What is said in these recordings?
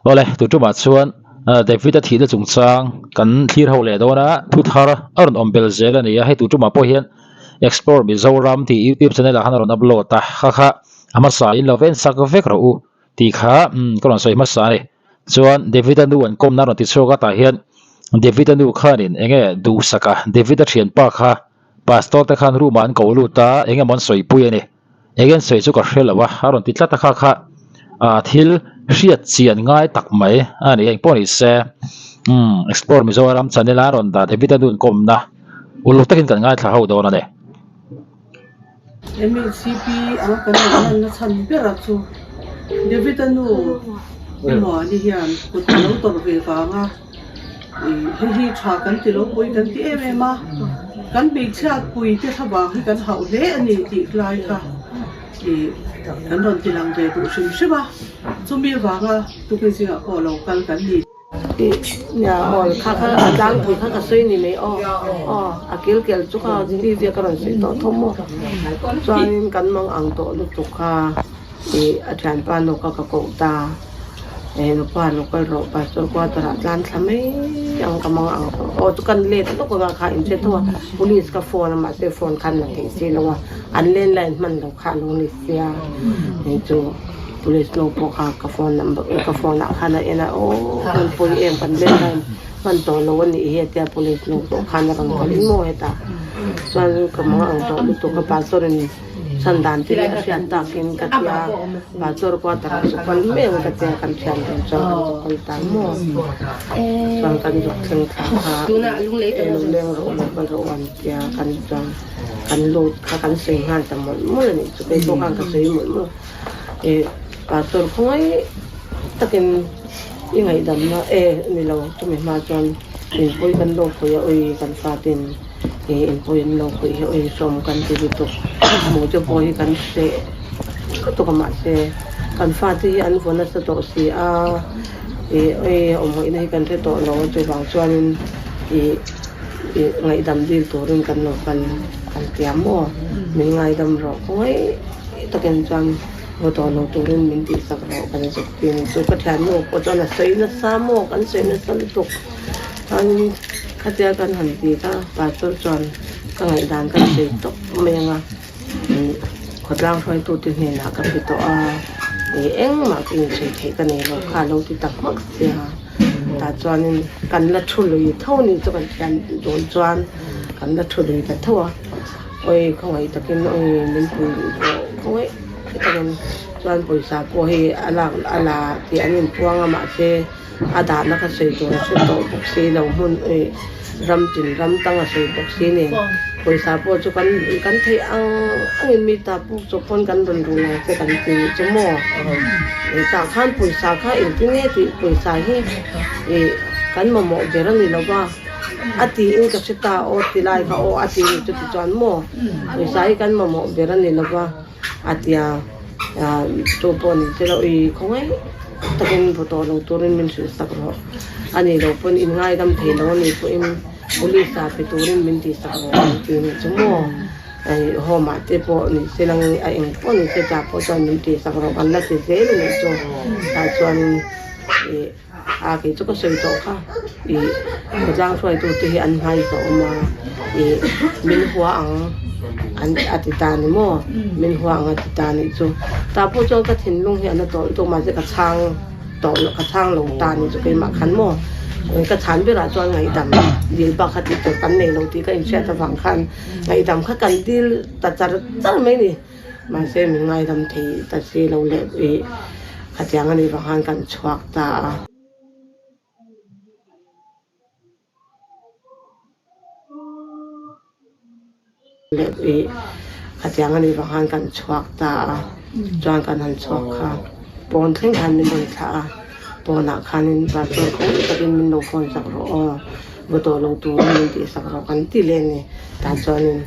Awle, tu tumah chuan David-a thihna chungchang kan thlir ho leh dawn a, thu thar a rawn awm bel zel a ni a, hei tu tumah pawh hian Explore Mizoram tih YouTube channel ah khan a rawn upload a, kha kha a hmasa in lo va ensak vek rawh u tih kha ka rawn sawi hmasa a ni. Chuan David-a nu an kawmna a rawn ti chhuak a, tah hian David-a nu khanin eng nge duhsaka David-a thianpa kha Pastor te khan room ah an ko lut a, eng emaw an sawipui a ni. Eng an sawi chu ka hre lo a, a rawn ti tlat a kha kha ah thil hriat chian ngai tak mai a ni. Engpawh ni se umm Explore Mizoram channel a rawn dah David a nun kawmna uluk takin kan ngaithla ho dawn a ni. MHCP anga kan rawn lanna chhan ber a chu David a nu Emaw-ani hian kut a lo tawrh ve vang a. Hei hi tha kan ti lo pui kan ti em em a, kan hmeichhiat pui te thlavang hi kan hauh hle a ni tih lai kha ih kan rawn ti lang ve duh hrim hrim a, chumi avanga tukin zingah pawh lo kal kan ni. Tih nia aw kha kha a tlangpui kha ka sawi ni mai aw aw a kil kel chu kha tizia ka rawn sawi tawh thawm maw chuanin kan mang ang tawh lutuk kha. Ih a thianpa lawka ka koh ta eh nupa lo kal rawh pastor quarter ah tlan thla mai ang ka mang ang tawh aw chu kan let lawk anga kha in che tho a police ka phone a mahse phone khan la theih si lo a an landline hman lo kha a lo ni sia hei chu police no pawh kha ka phone number ka phone ah khan a en a aw kan pawi em kan landline hman tawh lo a nih hi a tia police no pawh khan a rawn kal in maw hetah chuan ka mang ang tawh lutuk a pastor in. Chhan dan te hi a hriat takin ka ti a, Pastor quarter ah chu kal mai ang ka ti a, kan thian dun chuan kan zu kal ta maw? Chuan kan zuk thleng thla kha e lo leng rawh lo kal rawh an ti a, kan chuan kan lut kha kan sawi nghal ta mawlh mawlh a nih chu, kei pawh khan ka sawi mawlh mawlh a, e Pastor khawngaih takin i ngaihdamna e ni lo chumi hma chuan inpui kan lo khawih a ui kan fatin. He inpawh in lo khawih hi awi sawm kan ti lutuk hmuh te pawh hi kan hreh lutuk a mahse kan fate hi an vaw nasa tawh si a ih awi awm ngaihna hi kan hre tawh lo a chuvang chuanin ih ih ngaihdam dil turin kan lo kal kan tia maw min ngaidam rawh khawngaih takin chuan vaw tawh lo turin min tihsak rawh kan zuk tin chu ka thiannu pawh chuan a sawi nasa maw kan sawi nasa lutuk. Chuanin khatia kan han ti kha pastor chuan ka ngaihdan ka sawi tawp mai ang a, khawtlang hruaitute hnenah ka pe tawh a, ih engmah ka insawi theih ka nei lo kha a lo ti tak hmak sia, tah chuanin kan la thu lui tho ni chu kan thian dawn chuan kan la thu lui ta tho a, awi khawngaih takin awi min pui rawh khawngaih takin chuan pawisa pawh hei a lak a la tih an inpuang a mahse. A dahna ka sawi tur a hre tawh bawk si lo hmun ih ram tin ram tang a sawi bawk si nen pawisa pawh chu kan kan theih ang angin mi ta puk chawp pawn kan rawn rul ang che kan ti nih chu maw ih tah khan pawisa kha engtin nge tih pawisa hi ih kan mamawh ber a ni lo va a tiin ka hre ta aw ti lai kha aw a ti nih chu tichuan maw pawisa hi kan mamawh ber a ni lo va. A tia chu pawh ni se lo i khawngaih takin vaw tawh lo turin min hrilh sak rawh. A nih loh pawn in ngaidam thei lo a nih pawhin police ah pe turin min tih sak rawh an ti nih chu maw. Hei home ah te pawh ni se lang a eng pawh ni se chah pawh chuan min tih sak rawh kan la ti zel a nih chu. Tah chuan ih a kei chu ka sawi tawh kha ih khawtlang hruaitu te hi an hmai ka awm a ih min hua ang an a ti ta ni maw min hua ang a ti ta nih chu tah pawh chuan ka thinlung hi a na tawh lutuk mahse ka chhang tawh loh ka chhang lo ta nih chu keimah khan maw ka chhan berah chuan ngaihdam dil bak kha tih tur kan nei lo tih ka inhriat avang khan ngaihdam kha kan dil ta char char mai ni. Mahse min ngaidam thei ta si lo leh ih khatiang a nih vang khan kan chhuak ta a. Leh ih khatiang a nih vang khan kan chhuak ta a. Chuan kan han chhuak kha pawn thleng khan min rawn thlah a. Pawnah khanin pastor khaw takin min lo phone sak rawh aw, vaw tawh lo turin min tih sak rawh kan ti leh a ni. Tah chuanin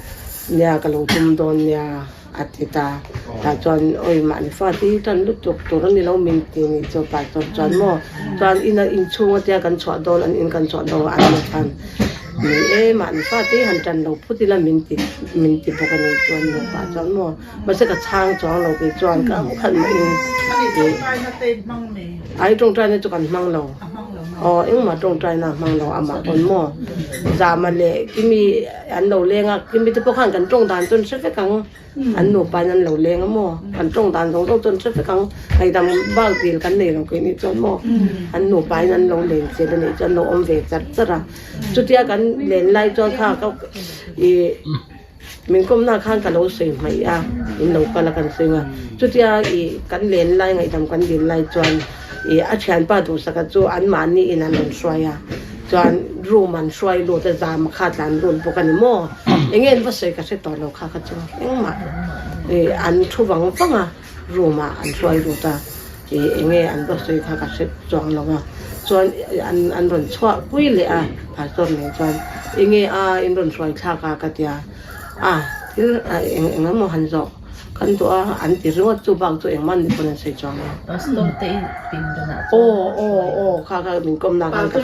nia ka lo tum dawn nia a ti ta. Tah chuan awi mahni fa te hi tan lutuk tur a ni lo min ti nih chu pastor chuan maw. Chuan ina inchhung atia kan chhuah dawn an in kan chhuah dawn a an ni khan. Ni e, mahni fate hi han tan lo phut ila min ti min ti bawk a ni chuan nupa chuan maw mahse ka chhang chuang lo kei chuan ka am khat mah in ai tawngtaina chu kan hmang lo aw engmah tawngtaina a hmang lo amah pawn maw zahmah leh kimi an lo leng a kimi te pawh khan kan tawng dan chu an hre vek ang. An nupa in an lo leng a maw? Kan tawng dan zawng zawng chu an hre vek ang. Ngaihdam bak dil kan nei lo keih nih chuan maw? An nupa in an lo len chet a nih chuan an lo awm ve char char a. Chutia kan len lai chuan kha ka ih min kawmna khan ka lo sawi hmaih a, in lo kal a kan sawi a. Chutia ih kan len lai ngaihdam kan dil lai chuan ih a thianpa duhsaka chu anmahni in an rawn hruai a. Chuan room an hruai lut a zam kha tlan lut bawk a ni maw? Eng nge an va sawi ka hre tawh lo kha kha chu engmah ih an thu vang vang a room ah an hruai lut a ih eng nge an va sawi kha ka hre chuang lo a chuan an an rawn chhuah pui leh a pastor nen chuan eng nge a in rawn hruai thlak a ka tia a thil eng eng emaw han zawh kan duh a an ti ringawt chu bak chu engmah ni pawn an sawi chuang lo Pastor te in pindanah chuan aw aw aw kha kha min kawmna khan ka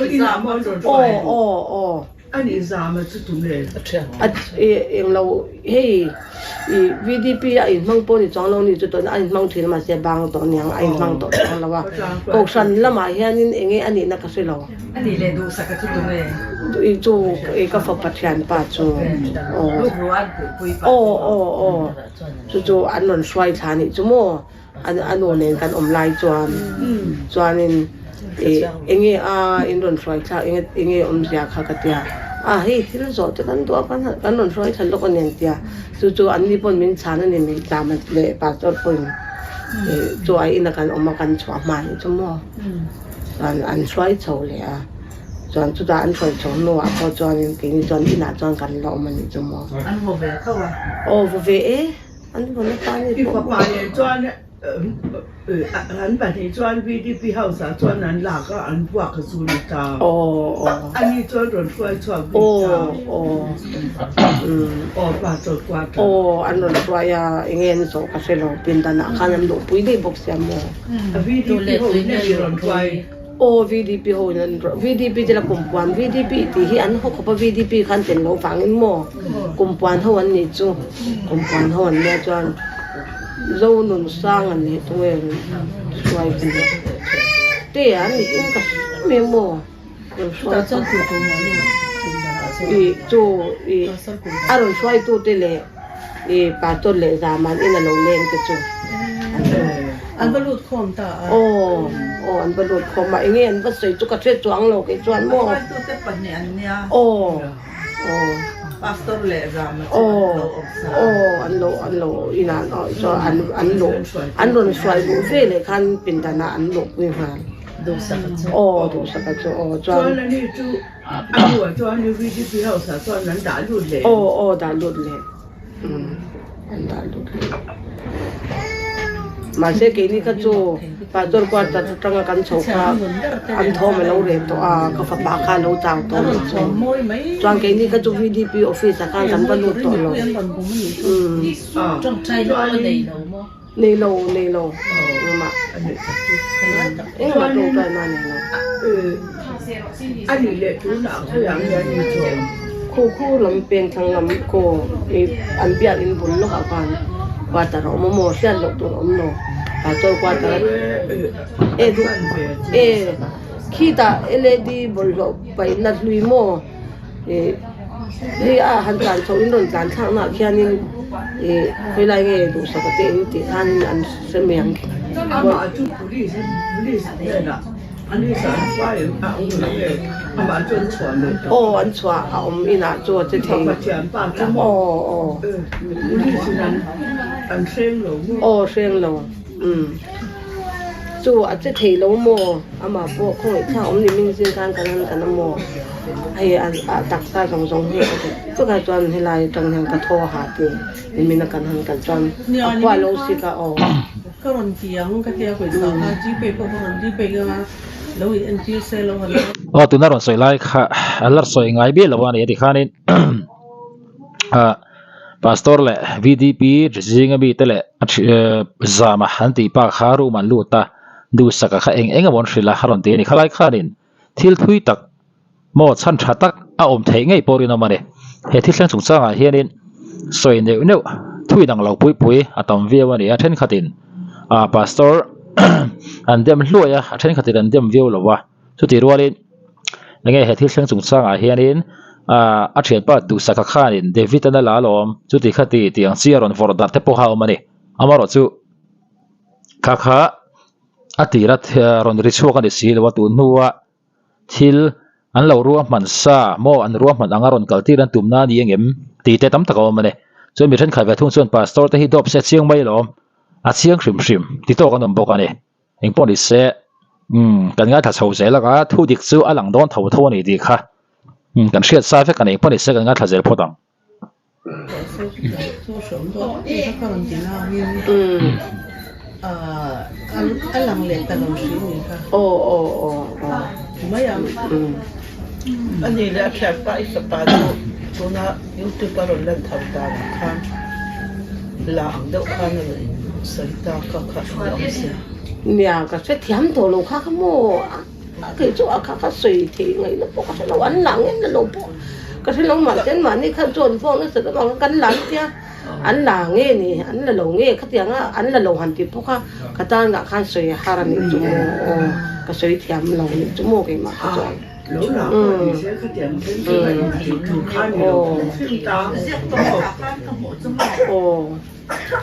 aw aw aw. A nih zam a chu tu nge? A eng lo hei i VDP a inhmang pawh ni chuang lo ni chu tawh a inhmang thin mahse bang tawh aniang a inhmang tawh chuang lo a kohhran lamah hianin eng nge a nihna ka hre lo. A nih leh duhsak a chu tu nge? I chu i ka fapa thianpa chu aw aw aw aw chu chu an rawn hruai thla nih chu maw. A nu nen kan awm lai chuan chuanin ih eng nge a in rawn hruai thlak eng eng nge awmzia kha ka tia a hei thil zawh te kan duh a kan kan rawn hruai thla lawk a ni an tia chu chu an ni pawn min chhan a ni min tlam leh pastor pawhin ih chu a ina kan awm a kan chhuah hma hi chu maw chuan an hruai chho leh a chuan chutah an hruai chho hnuah pawh chuanin keini chuan inah chuan kan la awm a nih chu maw. An vaw ve tho a. Aw vaw ve e. An vawn atan I fapa nen chuan an pahnih chuan VDP house ah chuan an lak a, an buak a zu ni ta. Ani chuan rawn hruai chhuak bik ta. Aw pa chaw kuat a. Aw an rawn hruai a, enge an zawh ka hre lo, pindan ah khan an luhpui daih bawk sia maw. VDP ho in an rawn hruai. Aw VDP ho in an rawn, VDP te la kumpuan VDP tih hi an haw khawp a, VDP khan tel lo vangin maw. Kumpuan ho an nih chu, kumpuan ho an nia chuan Zo nun sang an nih tunge hruai ka ni te an nih in ka hre mai maw rawn hruai ih chu ih a rawn hruai tu te leh ih pastor leh zaman in a lo leng te chu an va lut khawm ta a aw aw an va lut khawm a enge an va sawi chu ka hre chuang lo kei chuan maw hruai tu te pahnih an nia aw. Pastor leh Rama chu an lo awm sa a. Aw an lo an lo inah chuan an an luh an rawn hruai luh ve leh khan pindanah an luhpui nghal. Duhsaka chu. Aw Duhsaka chu aw chuan. Chuan ani chu a hnuah chuan VDP house ah chuan an dah lut leh. Aw aw dah lut leh. An dah lut leh. Mahse keini kha chu Pastor quarter atanga kan chho kha an thawm a lo reh tawh a, ka fapa kha a lo chau tawh mai chu. Chuan keini kha chu VDP office ah khan kan va lut tawh lo. Nei lo, nei lo. Engmah engmah tawngtai na nei lo. Khu khu lam peng thlang lam khu i an biakinn bul lawkah khan quarter a awm a maw hriat loh tur a awm lo pastor quarter a e duh e khitah led bawlhhlawh paihna hlui maw ih hei a han tlan chhoh in rawn tlan thlak nah khianin ih khawilai nge duhsak a te in tih khanin an hre mai ang. Aw an chhuah a awm inah chu a che thei aw aw aw hreng lo umm chu a che thei lo maw amah pawh khawngaih thlak awm ni min zing khan kan han kan a maw hei a taksa zawng zawng hi a chutah chuan helai atang hian ka thaw ha ti nimin a kan han kal chuan a khua lo sik a aw. Ka rawn ti ang ka tia pawisa kha gpay pawh ka rawn gpay anga lo in entir se lo han. Aw tuna rawn sawi lai kha a la sawi ngai bial lo a ni a ti khanin ah pastor leh vdp zinga mi te leh a zama an tih pa kha room an lut a duhsaka kha eng eng emaw an hrilh a a rawn ti a ni khalai khanin thil thui tak maw chhan tha tak. a awm theih ngei pawh rinawm a ni. He thil thleng chungchangah hianin sawi neuh neuh thu inang lo pui pui a tam viau a ni a, thenkhatin ah pastor an dem hluai a, a thenkhatin an dem viau lo a, chutih rualin enge he thil thleng chungchangah hianin ah a thianpa Duhsaka khanin David an a la alawm chuti khati tih ang chi a rawn vawrh darh te pawh kha a awm a ni, amaherawhchu kha kha a tira rawn ri chhuak a ni si lo a tun hnua. Thil an lo ruahman sa maw an ruahman anga rawn kal tir an tum na a ni engem tih te tam tak a awm a ni. Chuan mi thenkhat ve thung chuan pastor te hi dawp se a chiang mai alawm, a chiang hrim hrim ti tawk an awm bawk a ni. Engpawh ni se umm kan ngaithla chho zel anga thu dik chu a lang dawn tho tho a ni tih kha umm kan hriat sa vek a ni. Engpawh ni se kan ngaithla zel phawt ang. Nia ka hrethiam tawh lo kha kha maw. Kei chu a kha kha sawi theih ngaihna pawh ka hre lo, an la nge la lo pawh ka hre lo mahse an mahni khan chu an vawk nasa deuh ang kan la an tia an la nge ni an la lo nge khatiang a an la lo han tih pawh kha ka tan ah khan sawi a har a nih chu maw aw ka sawi thiam lo nih chu maw keimah kha chuan aw aw.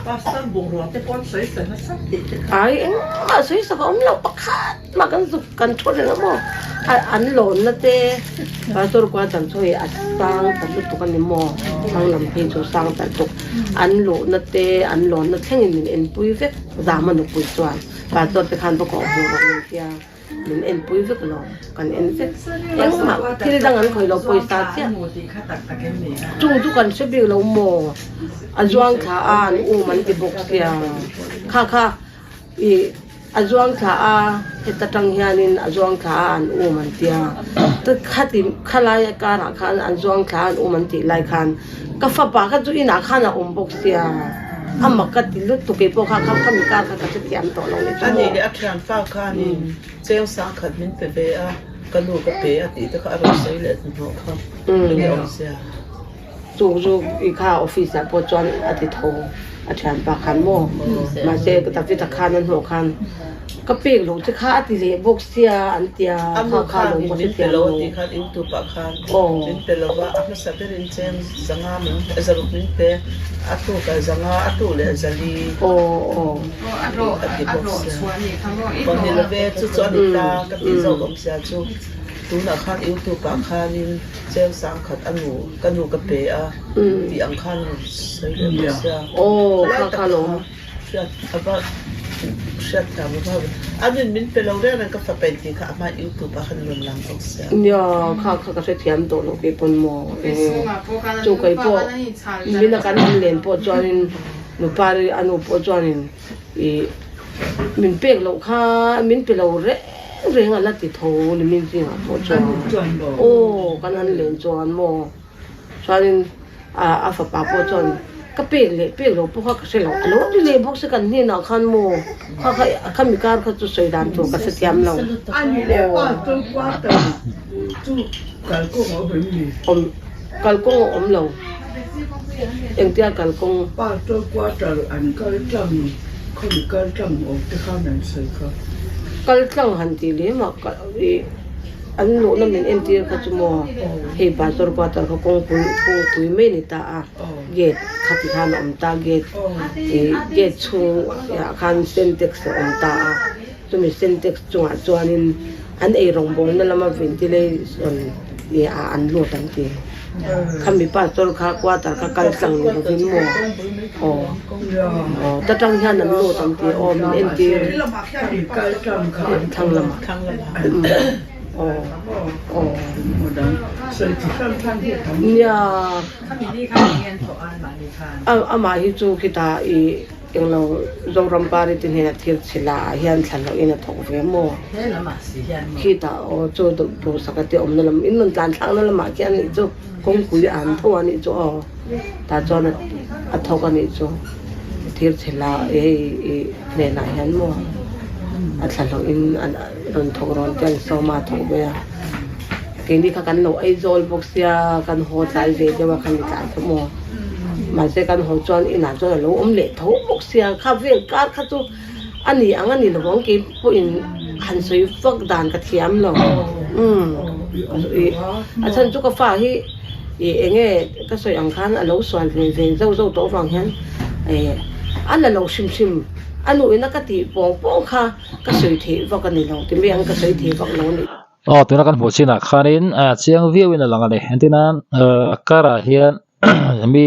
Pastor bungrua te pawh an sawi sa nasa tih te kha. Ai engmah sawi sak a awm lo pakhat mah kan zuk kan thu reng a maw a an lawnna te pastor kua chan chu hei a sang ta lutuk a ni maw thlang lam phei chu sang ta lutuk an luhna te an lawnna thlengin min enpui vek zama nupui chuan pastor te khan va kawh hmuh rawh min tia. Min enpui vek lo, kan en vek. Engmah thil dang an khawih lo pawisa chiah. Chung chu kan hre bik lo maw? A zuang thla a an um an ti bawk sia. Kha kha ih a zuang thla a heta tang hianin a zuang thla a an um an tia. Ta khati khalai karah khan an zuang thla a an um an tih lai khan ka fapa kha chu inah khan a awm bawk sia. A mak ka ti lutuk keipawh kha kha khami kar kha ka hrethiam tawh lo ni chu maw. Khanin cheng sangkhat min pe ve a, ka nu ka pe a tih te kha a rawn sawi leh hnuhnawh kha enge awm sia. Chu chu i kha office ah pawh chuan a ti tho a thianpa khan maw mahse David-a khan a hnawh khan ka pek loh che kha a ti leh bawk sia an tia A nu khan in min pe lo a tih khan youtube ah khan min pe lo va, a hmasa berin cheng zanga min zaruk min pe a tuk a zanga a tu leh zali. A ti bawk sia. Aw ni love, chu chu a ni ta ka tih zawk awm sia chu tunah khan youtube ah khanin cheng sangkhat a nu ka nu ka pe a tih ang khan rawn sawi leh bawk sia. Helai tak kha hriat a va hriat thiam a va a nun min pe lo reng reng ka fa pen tih kha a hma youtube ah khan rawn lang bawk sia. Nia kha kha ka hrethiam tawh lo keipawn maw chu keipawh mina kan han len pawh chuanin Nupari a nu pawh chuanin ih min pek loh kha min pe lo reng reng a la ti tho ni min zingah pawh chuan aw kan han len chuan maw chuanin a a fapa pawh chuan ka pek leh pek loh pawh kha ka hre lo a lo ti leh bawk se kan hnenah khan maw kha kha khami kar kha chu sawi dan tur ka hre thiam lo aw kalkawng a awm lo. Engtia kalkawng? Pastor quarter an kal tlang, khawmi kal tlang awm te khan an sawi kha. Kal tlang han tih lem ah ih an luhna min entir kha chu maw hei pastor quarter kha kawngpui kawngpui mai a ni ta a, gate kha ti khan a awm ta gate ih gate chhung ah khan syntax a awm ta a, chumi syntax chungah chuanin an ei rawngbawlna lama ventilation ih ah an lut an ti. Khami pastor kha quarter kha kal tlang ni lovin maw aw aw ta tang hian an lut ang tih aw min entir thlang lamah aw aw nia amah hi chu khitah ih. Englo Zoram Party te hnenah thil chhe la ah hian thlan loh in a thawk ve maw? Khitah aw chu duhsaka te awmna lam in rawn tlan thlakna lamah khian anih chu kawngpui a an tho anih chu aw tah chuan a thawk anih chu thil chhe la hei ih hnenah hian maw a thla hlawh in an rawn thawk rawn te an sawm a a thawk ve a. Keini kha kan lo Aizawl bawk sia kan haw tlai ve deuh a kha ni tlai kha maw. Mahse kan haw chuan inah chuan a lo awm leh tho bawk sia kha vel kar kha chu a ni ang a ni lo ang kei pawhin han sawi vak dan ka thiam lo. Umm a chhan chu ka fa hi ih eng nge ka sawi ang khan a lo sual ve ve zauh zauh tawh avang hian ih a la lo hrim hrim a nuhina ka tih pawng pawng kha ka sawi theih vak a ni lo ti mai ang ka sawi thei vak lo a ni. Aw tuna kan hmuh chinah khanin ah chiang viauin a lang a ni entirnan ah a karah hian mi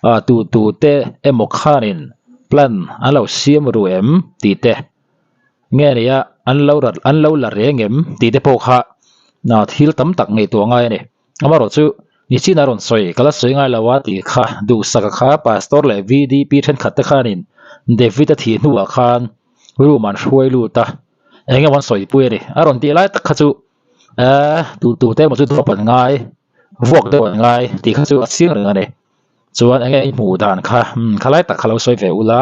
ah tu tu te emaw khanin plan an lo siam ru em tih te nge ni a an lo rat an lo la reng em tih te pawh kha ah thil tam tak ngaihtuah ngai a ni amaherawh chu nichin a rawn sawi ka la sawi ngai lo a tih kha duhsaka kha pastor leh V D P thenkhat te khanin David a thih hnuah khan room an hruai lut a. Eng emaw an sawi pui a ni. A rawn tih lai tak kha chu eh tu tu te emaw chu drop an ngai, vuak deuh an ngai tih kha chu a chiang reng a ni. Chuan eng nge i hmuh dan kha umm kha lai tak kha lo sawi ve ula.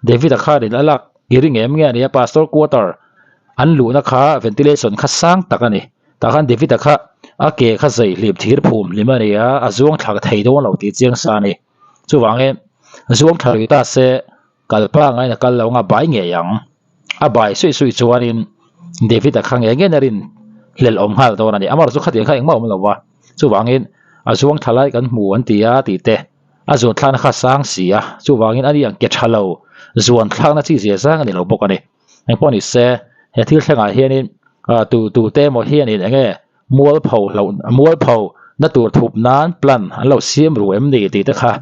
David-a khanin a lak i ring em nge a ni a, pastor quarter an luhna kha ventilation kha sang tak a ni. Tah khan David-a kha a ke kha zei hlip thir phum hlim a ni a, a zuang thlak thei dawn lo tih chiang sa a ni. Chuvangin zuang thla lui ta se Kal pangain a kal lo anga bai ngei ang. A bai suih suih chuanin David-a kha ngei ngei na rin hlelh awm nghal dawn a ni. Amaherawhchu chu khatiang kha engmah awm lo va, chuvangin a zuang tha lai kan hmu an ti a tih te, a zuan thlakna kha a sang si a, chuvangin ani ang ke tha lo zuan thlakna chi zia zang a ni lo bawk a ni. Engpawh ni se, he thil thlengah hianin tu tu te emaw hianin eng nge mualpho hloh mualpho na tur thup nan plan an lo siam ru em ni tih te kha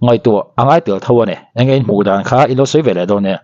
ngaihtuah a ngai tel tho a ni. Eng nge in hmuh dan kha in lo sawi ve leh dawn nia.